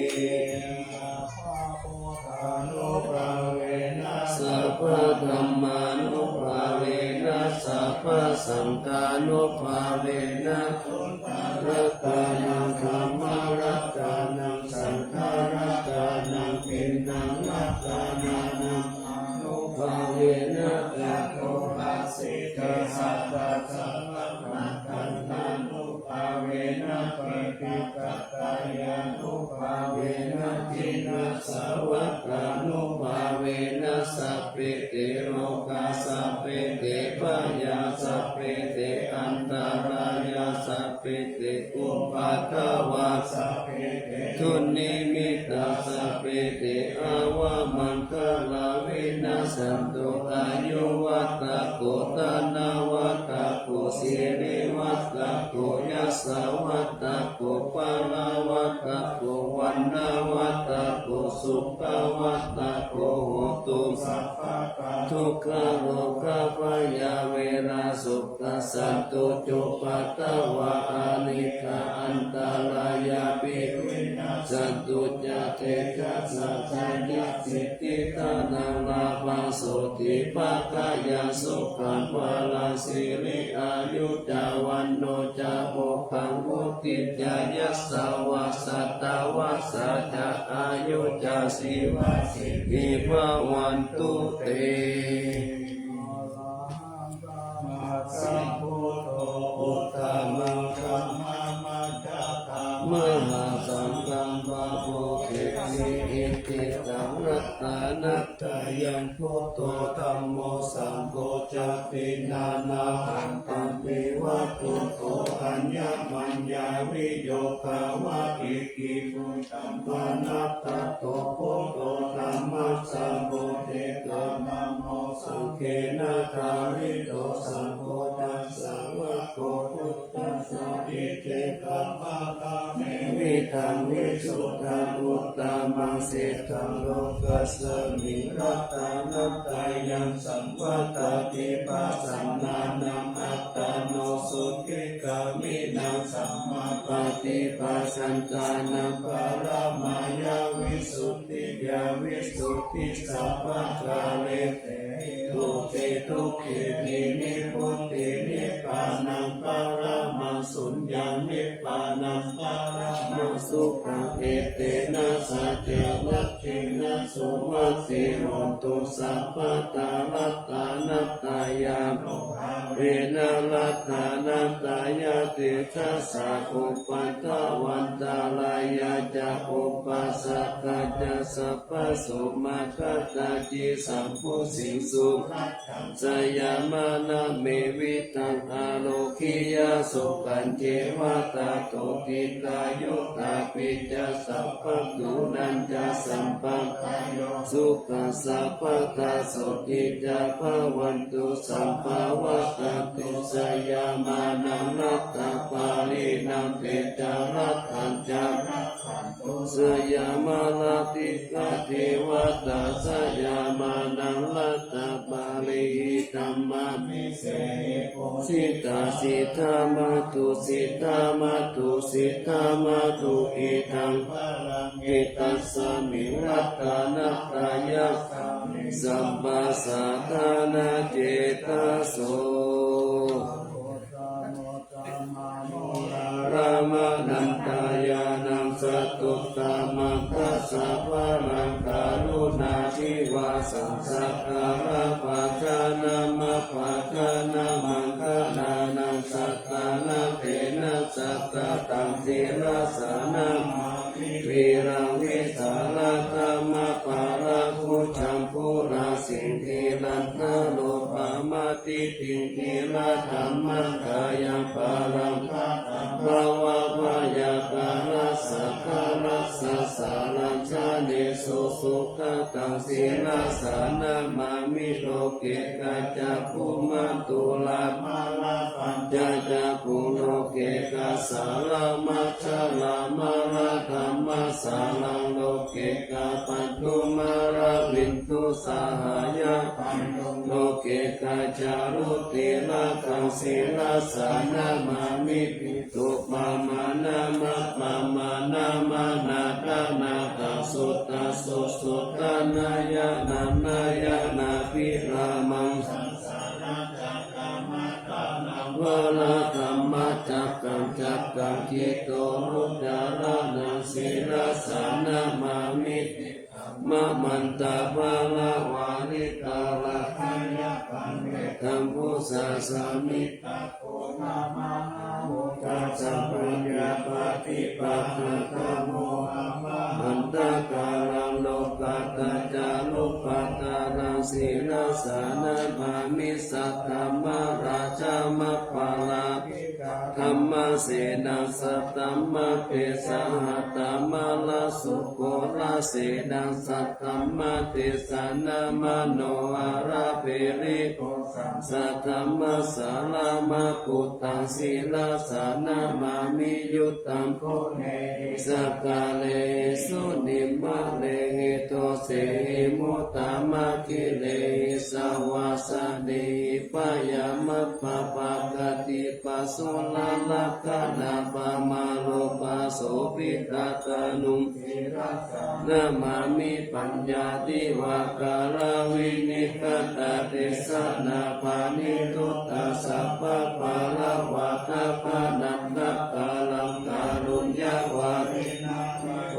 Sabbabuddhānubhāvena sabbadhammānubhāvena sabbasaṅghānubhāvena buddharatanaṃ dhammaratanaṃ saṅgharatanaṃ tiṇṇaṃ ratanānaṃ ānubhāvena aṭṭhaṃsu. Dasete satta cakkavāḷa ṭhānānubhāvena piṭakattayānubhāvena jinasāvakānubhāvena sabbe te rogā sabbe te bhayā sabbe te antarāyā sabbe te upaddavā sabbe te dunnimittā sabbe te avamaṅgalā vinassantu sirivaḍḍhako yasavaḍḍhako balavaḍḍhako vaṇṇavaḍḍhako sukhavaḍḍhako hotu sabbadā. Dukkharogabhayā verā sokā sattu cupaddavā anekā antarāyāpi vinassantu ca tejasā. Jayasiddhi dhanaṃ lābhaṃ sotthi bhāgyaṃ sukhaṃ balaṃ siri āyu ca vaṇṇo ca bhogaṃ vuḍḍhī ca yasavā satavassā ca āyū ca jīvasiddhī bhavantu te. Arahaṃ sammāsambuddho uttamaṃ sammāsambhadāma mahāsaṅghaṃ pavadehi icchitaṃ. Ratanattayaṃ buddho dhammo saṅgho ca tiṇṇannamantami vatthuto aññamaññaviyogavacī kibhuñjamanakkhattho buddho dhammasambodhe ca dhammo saṅghena jānito saṅgho ca sāvako buddhassa icchitaṃ pāṭha me vidaṃ visuddhaṃ uttamaṃ seṭṭhaṃ lokasmiṃ. Ratanattayaṃ saṃvattati pasannānaṃ attano sukhigāminaṃ samāpattipādantānaṃ paramāya visuddhiyā visuddhisabbakāretehi dute dukkheti nibbutiṃ nibbānaṃ paramaṃ suññaṃ nibbānaṃ paramaṃ sukhaṃ. Etena saccavajjena suvatthi hotu sabbadā. Ratanattayānu bhāvena ratanattayatejasā upaddavaṃ antarāyā ca upaddavā ca sabbaso maṅgalatthaṃ jiyampi sambudhiṃ sukhadaṃ sayamānā me vidaṃ ārogyasukhañceva tato dīghāyutā pi ca sabbaguṇañca sampā sukhā sabbadā sotthī ca bhavantu sabbā. Vadantu sayamānaṃ rattabbalīnaṃ tejarattañca sayamā rattikā devatā sayamānaṃ rattabbalī dhammā sitā siddhā matu siddhā matu siddhā matu idaṃ balaṃ etasmiṃ ratanattayasmiṃ sabbasatthāna cetaso. Ramanantayānaṃ satuttamaṃ dasabalaṃ karuṇādīvāsaṃ sakalapajanamapajanamaṅgalānaṃ sattanatena sattataṃ sirasā namāmi viraṃ vītarāmaṃ parabhujambu rasiṃ girigaṅgāruṃ pamātiṭṭhiṃ dhīradhammatayaṃ balaṃ bhavābhayākālasāgarasatāraṃ janesu sugataṃ sirasā namāmi. Loke kaccaghumā turāmārapaññā cakkhū loke kasāramajjhalamāradhammāsāraṃ loke kapaṭṭhumāravindu sahāyapaññuṃ loke kaccarutilakaṃ sirasā namāmi. Pītupamāṇamappamāṇamānādānaṃ tasuttasuttanāyānanāyānābhirāmaṃ saṅsāra varadhammacakkaṃ cakkaṃ khiḍḍoruccharaṇaṃ sirasā namāmi. Mamantabalavāritalatthaya parittambusa samita gunamahāmuddassa paññāpadīpajaṃ tamohaṃ mahantagaraṃ lokattacārubhaddaraṃ sirasā namāmi. Saddhammaradhammapārami saddhammasenaṃ saddhammappesāhatamārasubhūrasenaṃ saddhammatesanamanoharabhiribhūsaṃ saddhammasāraṃ maggutaṃ sirasā namāmi. Yuttam guṇehi sakkārehi suṇimmarehi dosehi muktamakhīlehi savāsanehi byāmappamāpappakkhatipasūlalakkhaṇappaṃ māropāsobhitattanuṃ sirasā namāmi. Paññātivakkaraviññigatadesanā paṇiduttasabbapalavadabhānaṃ dakkhaṇaṃ kāruññavāriṇaṃ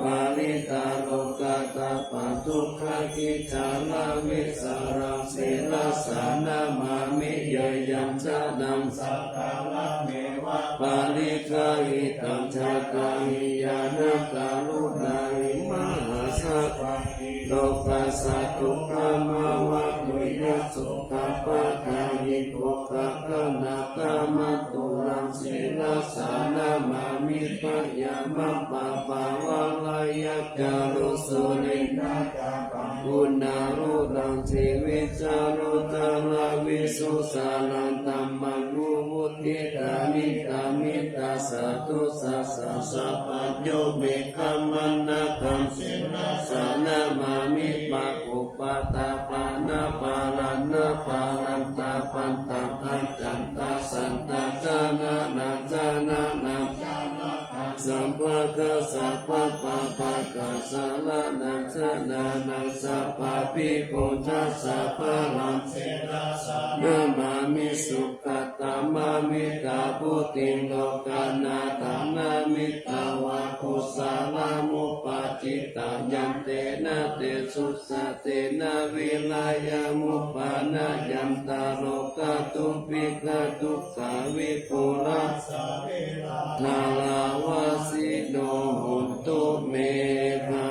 parittaṃ lokatappam dukkhakicchaṃ ravīsaraṃ sirasā namāmi. Yayaṃ janaṃ sakkārameva pariggāhitaṃ jātahīyāna karuṇāhi mahāsabbahī lokassa dukkhamāvatuyya sokappattā hi dukkhakkhamatā maturaṃ sirasā namāmi. Byāmappamāpavarayakkhalusurindakabbam uṇṇāluṃ divijāluṃ dānavisūsaraṃ tammaṃ uvuṭṭhitaṃ iddhamitā satthu sassa sapañño meghamaṇṇakkhaṃ sirasā namāmi. Pāpūpaṭṭhapānāparaṇāparantapantaṃ accantasantacanānancanānaṃ sabbatthasappabhāvakkhasallaṇajanānaṃ sabbabhibhūtasabalaṃ sirasā namāmi. Sukkhatamāmitabbuddhiṃ lokanathānamitavā kusalamupajjittaṃ yantena tesu sattena viriyamupanāyantaṃ lokadubbhikkhadukkhā vipulā saverā nāḷāvajjino hontu me ha.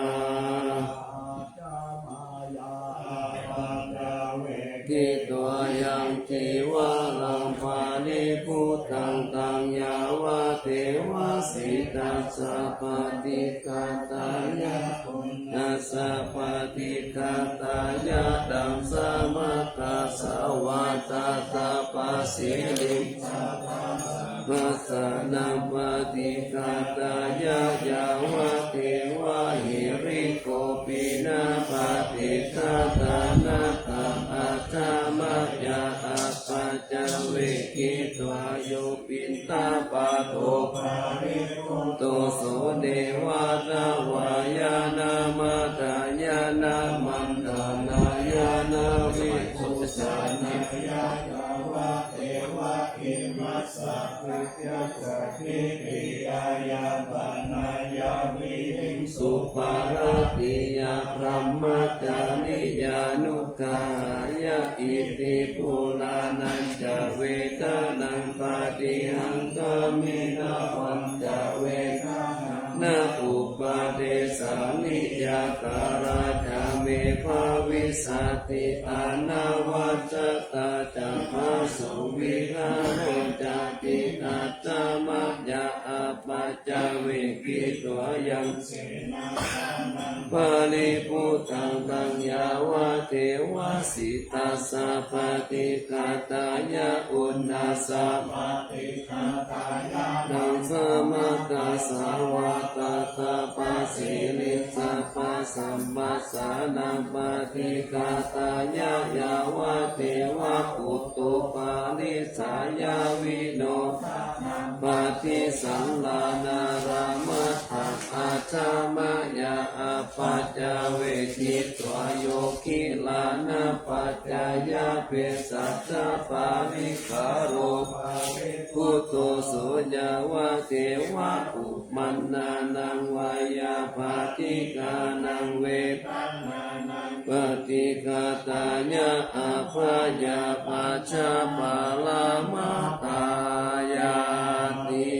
Kitvā yaṃ cīvaraṃ paribhuttaṃ taṃ yāvadeva sītassa paṭighātāya uṇhassa paṭighātāya ḍaṃsamakasavātātapasiriṃsapasamphassānaṃ paṭighātāya yāvadeva hirikopinapaṭicchādanatthaṃ ajja mayā apaccavekkhitvā yo piṇḍapāto paribhutto so neva davāya na madāya na maṇḍanāya na vibhūsanāya yāvadeva imassa gahassa ṭhitiyā yāpanāya vihiṃsuparatiyā brahmacariyānuggahāya iti purāṇañca vedanaṃ paṭihaṅkhāmi navañca vedanaṃ na uppādessāmi yathārajaṃ me bhavissati anavajjatā ca phāsuvihāro cāti. Ajja mayā apaccavekkhitvā yaṃ senāsanaṃ paribhuttaṃ taṃ yāvadeva sītassa paṭighātāya uṇhassa paṭighātāya ḍaṃsamakasavātātapasiriṃsapasamphassānaṃ paṭighātāya yāvadeva utuparissayavinodanaṃ paṭisallānārāmatthaṃ ajja mayā apaccavekkhitvā yo gilānapaccayabhesajjaparikkhāro paribhutto so yāvadeva ummannānaṃ veyyābādhikānaṃ vedanānaṃ paṭighātāya abyāpajjhaparamatāyāti.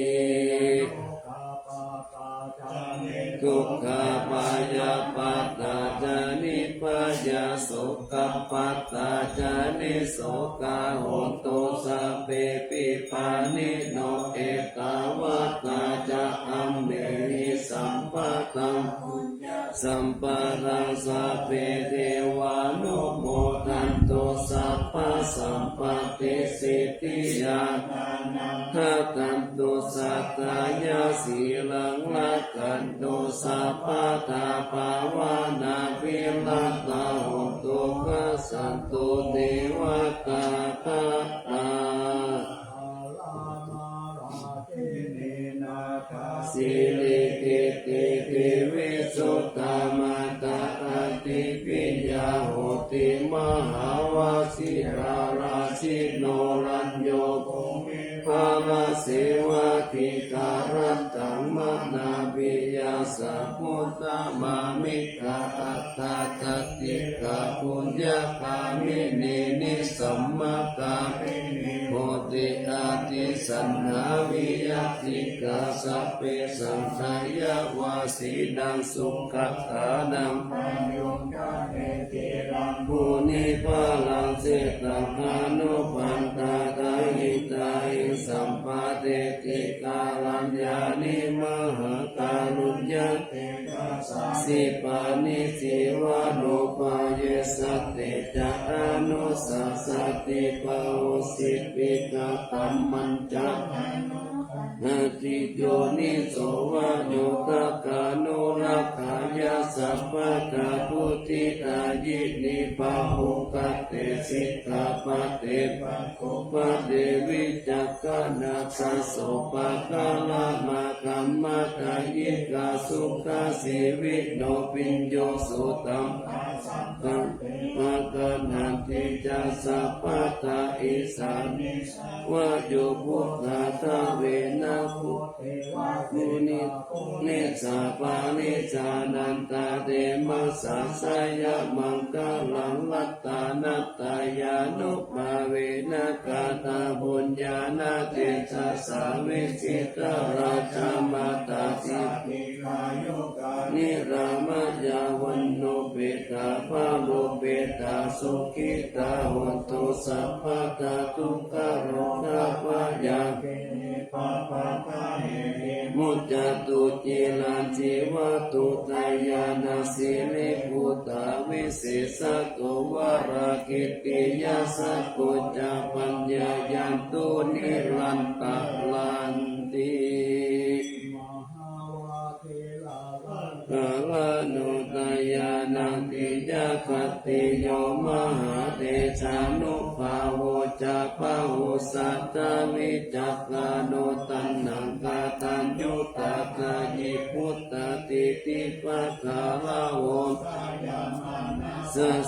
Dukkhappattā ca nibbhayā sokappattā ca nissokā hontu sabbepi Paṇino ettāvatā ca amhehi sambhataṃ sampadaṃ sabbe devānumodantu sabbasampattisiddhiyā. Dānaṃ dadantu saddhāya sīlaṃ rakkhantu sabbadā bhāvanābhiratā hontu khasantu devatāgatā. Sīrikittidīvisuddhā mātā ādi piyā hoti mahāvajirā rājino rañño bhūmi parasevā dīgharattaṃ manāpiyassa uttama mittā aṭṭhā ca dīghā puññagāminī nisammakāminī hoti ādi saṇhā viya tīghā sabbesaṃ dayāvajjinaṃ sugatānaṃ payunnāneti laddhā muniphalaṃ. Jetaṃ anupandādahitāyaṃ sampādeti kalyāṇī mahākāruññacittā sipāni jīvanupāyesati ca anussasati bahūcivikakamañca ati yoniso va yodakānurakkhaṃ ya sabbadā buddhidāyinī pahukate sikkhāpade pāṇabhāve vicakkhaṇassa sopaghātakāmakayikā sukhajīvino piñño sutaṃ pasaṃ pakananti ca sabbadā issami sāvā yo buddhadhāvena buddhe va guni guni ca parijānantademasā jayamaṅgalaṃ ratanattayānubhāvena katapuññāna tejasā vijitā rājamātā sādhikā yo nirāmayā vaṇṇupetā balupetā sukhitā hontu sabbadā dukkhārogabyādi muccantu ciraṃ jīvatu dāyādā siribhūtā visesato varakītiyā sakko ca paññāya tu nirantaranti. Mahāvajirāraṅkaraṇo dāyādā tiyābhatiyo mahātejānubhāvo ca bahū satthā vicakkhaṇo taṇhaṅkaraññutā dāyī puttadītipakāravo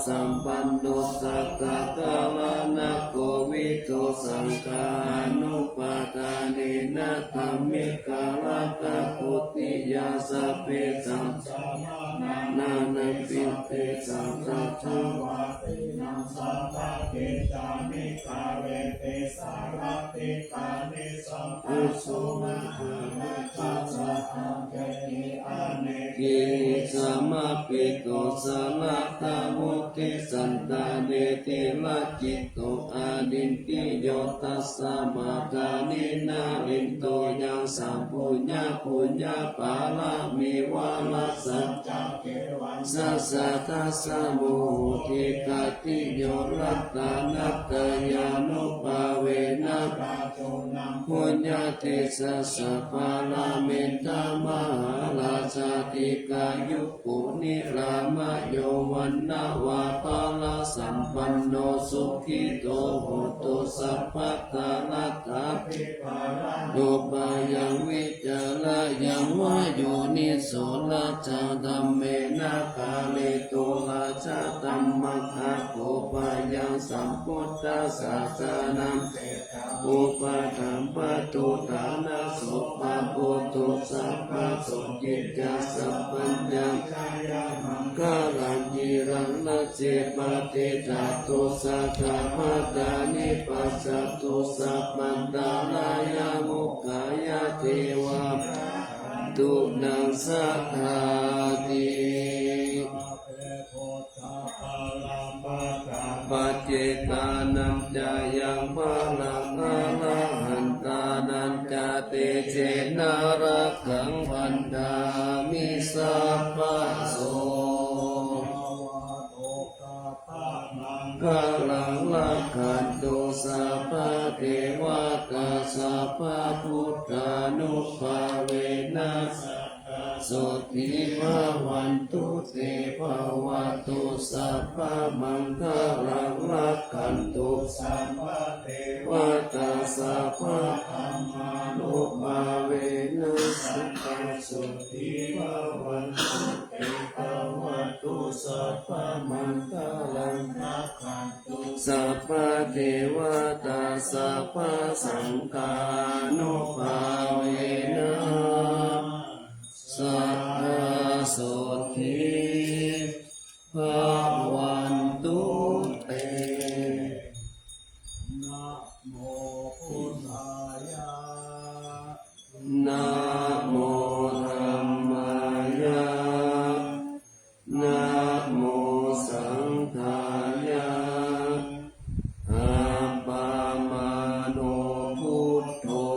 sampāṇo sattā karaṇakovidū saṅghānupādānena dhammikā rakkhabuddhiyā sabbesaṃ samaṇānaṃ tesaṃ tathāgatena sabbakicchāni karetvesārathikāni sabbasomahārājassa aṅgehi anekehi samāpeto sarathamutti santane tilaci to anindriyo tasmā dāni narindo yaṃ samphuññā puññaparamī varasañca kevañca saddasamuhoti khattiyo ratanattayānubhāvena rājānaṃ puññatejasā parlamendā mahārājā dīghāyu ko nirāmayo vaṇṇavantaṃ balasampanno sukhito hotu sabbadā. Laddhābhibbhāraṇupāyaṃ vicariyā va yoniso rājadhammena pālituṃ rājadhammaṃ aggupāyaṃ sambuddhasāsanaṃ upaṭṭhampato ṭhānaso pāpūto sabbasotthi ca sabbaññā jayamaṅgalaṃ ciraṃ rājje patiṭṭhātu sadā bhātā nibajjhantu sabbantarāyā mokkhaṃ ya devā rakkhantu naṃ sadā ti. Paccekānañca yaṃ balaṃ arahan tejena rakkhaṃ bandhāmi sabbaso. Bhavatu sabbamaṅgalaṃ rakkhantu sabbadevatā sabbabuddhānubhāvena sadā sotthī bhavantu te. Bhavatu sabbamaṅgalaṃ rakkhantu sabbadevatā sabbadhammānubhāvena sadā sotthī bhavantu te. Bhavatu sabbamaṅgalaṃ rakkhantu sabbadevatā sabbasaṅghānubhāvena sadā sotthī bhavantu te. Namo buddhāya. Namo dhammāya. Namo saṅghāya. Appamāṇo buddho.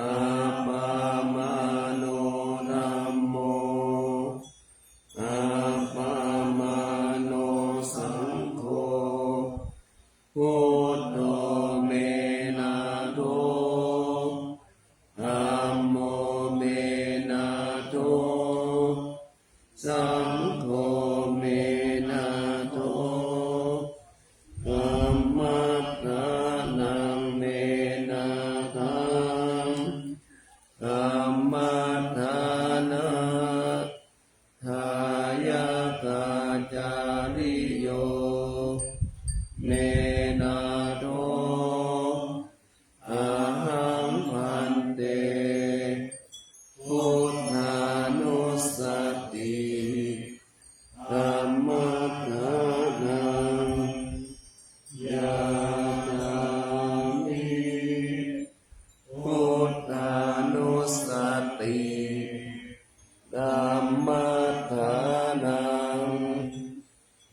Appamāṇo dhammo. Appamāṇo saṅgho. Buddho me nātho. Dhammo me nātho. Saṅgho me nātho. Dhammaddhanaṃ me nāthaṃ. Dhammaddhana dāyakācariyo me nātho. Ahaṃ bhante buddhānussati dhammaddhanaṃ yācāmi. Buddhānussati dhammaddhanaṃ.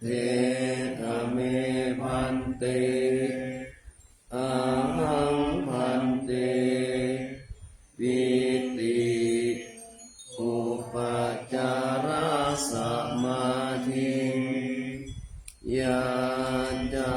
Teta me bhante. Ahaṃ bhante pīti upacārasamādhiṃ yācāmi.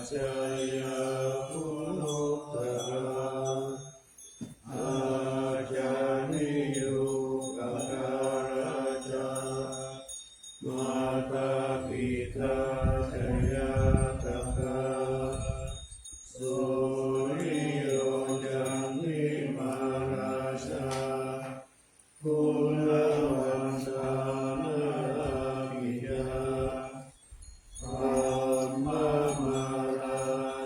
jaya guṇuttarā, ācariyūpakārā ca mātā pitā ca ñātakā, suriyo candimā rājā, guṇavantā narāpi ca, brahmamārā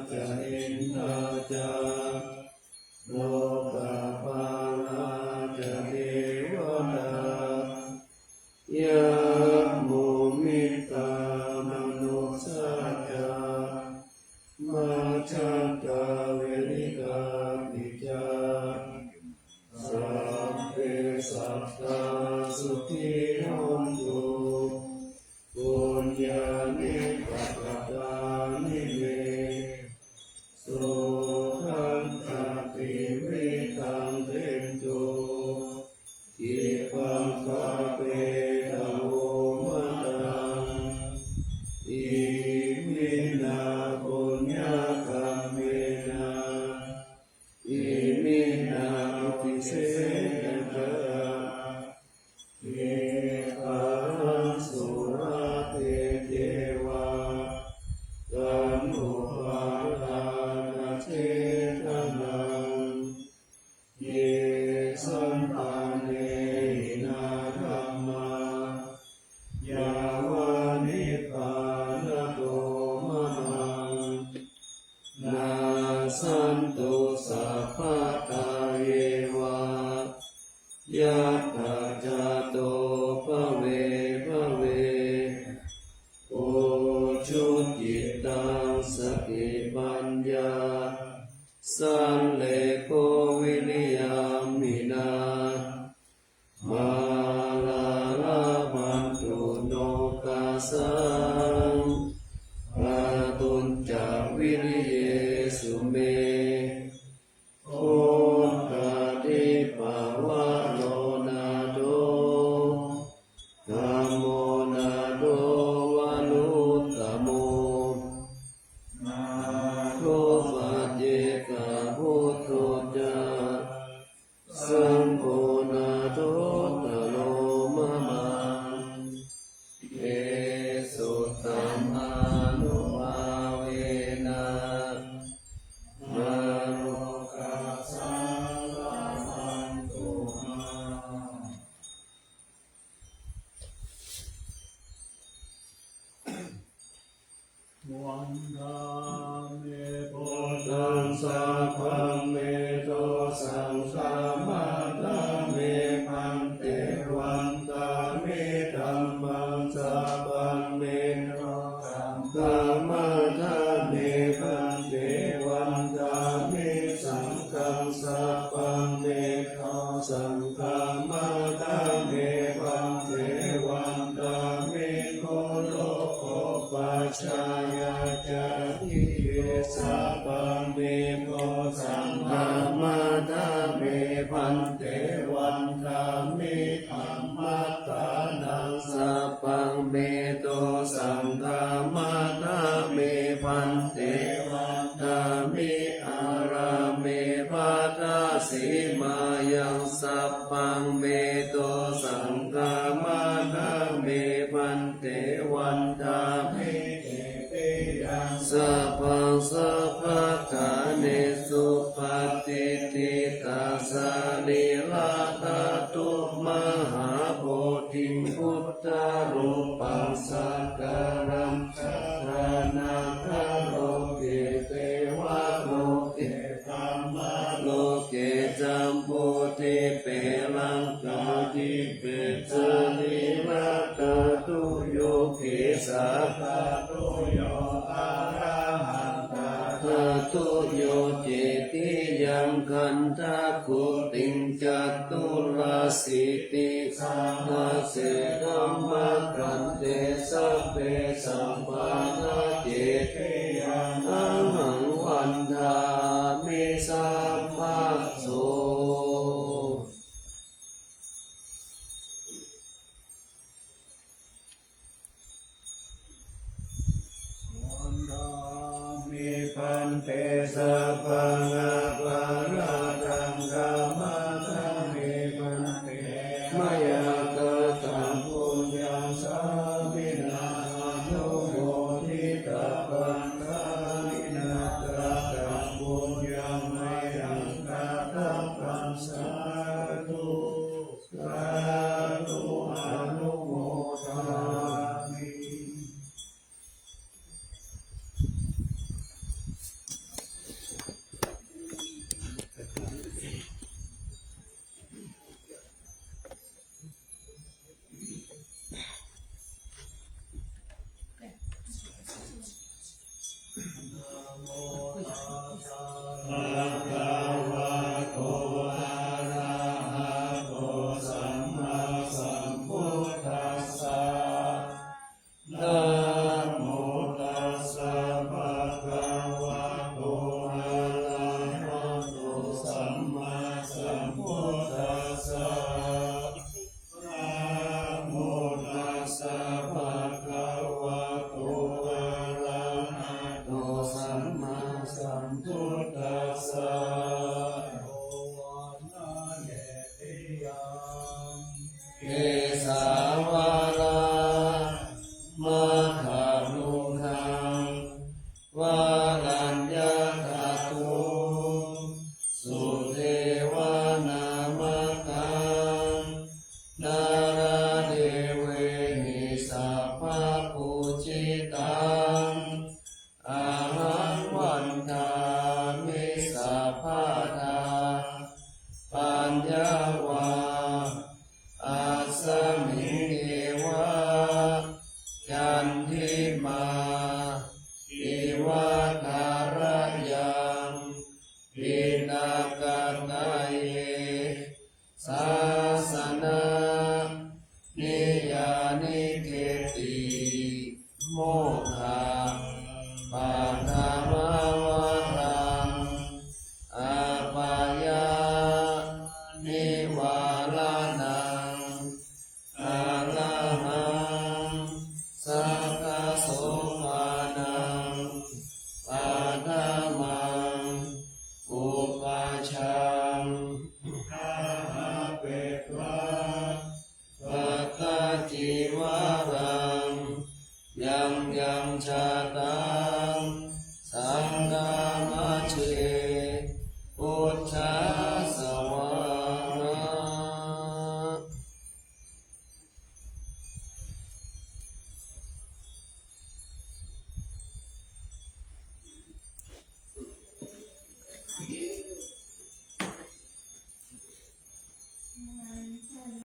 ca indā ca, lokapālā ca devatā, yamo mittā manussā ca, majjhattā verikāpi ca, sabbe sattā sukhī hontu, puññāni pakatāni me, sukhañca tividhaṃ dentu, khippaṃ pāpetha vomataṃ. Iminā puññakammena, iminā uddisena ca, khippāhaṃ sulabhe ceva, taṇhupādānachedanaṃ. Ye santāne hinā dhammā, yāva nibbānato mamaṃ, nassantu sabbadā yeva, yattha jāto bhave bhave. Ujucittaṃ satipaññā, sallekho viriyamhinā, mārā labhantu nokāsaṃ, kātuñca viriyesu me. Bhūtāni pavaro nātho, dhammo nātho varuttamo, nātho paccekabuddho ca, saṅgho nāthottaro mamaṃ. Tesottamānubhāvena, mārokāsaṃ labhantu mā. Vandāmi buddhaṃ, sabbaṃ me dosaṃ khamatha me bhante. Vandāmi dhammaṃ, sabbaṃ me dosaṃ khamatha me bhante. Vandāmi saṅghaṃ, sabbaṃ me dosaṃ khamatha me bhante. Vandāmi gurūpapajjhāyā ca dive, sabbaṃ me dosaṃ khamatha me bhante. Vandāmi dhammaṭṭhānaṃ, sabbaṃ me dosaṃ khamatha me bhante. Vandāmi ārāme baddhasīmāyaṃ, sabbaṃ me dosaṃ khamatha me bhante. Vandāmi cetiyaṃ, sabbaṃ sabbaṭṭhānesu patiṭṭhitā sarīradhātu mahābodhiṃ buddharūpaṃ sakalaṃ sadā nāgaloke devaloke brahmaloke jambudīpe laṅkādīpe sarīradhātuyo kesādhātuyo arahantadhātuyo cetiyaṃ gandhakuṭiṃ caturāsīti sahasse dhammakkhandhe sabbe sampanā cetiyaṃ ahaṃ vandāmi sabbaso. Vandāmi Bhante, sabbaṃ aparādhaṃ khamatha me bhante. Mayā kataṃ puññaṃ sāminā anumoditabbaṃ, sāminā kataṃ puññaṃ mayhaṃ dātabbaṃ, sādhu sādhu anumodāmi. Bhagavato arahato sammāsambuddhassa. Namo tassa bhagavato arahato sammāsambuddhassa. Namo tassa bhagavato arahato sammāsambuddhassa. Kesavādaṃ mahāluṅgaṃ varaññātato sudevanāmakam nāḷādevehi sabbapūjitaṃ ahaṃ vandāmi sabbadā. Paññāvā asmiṃ eva candimā iva tharayaṃ, pinakataye sāsana niyāniketi, mokkhappad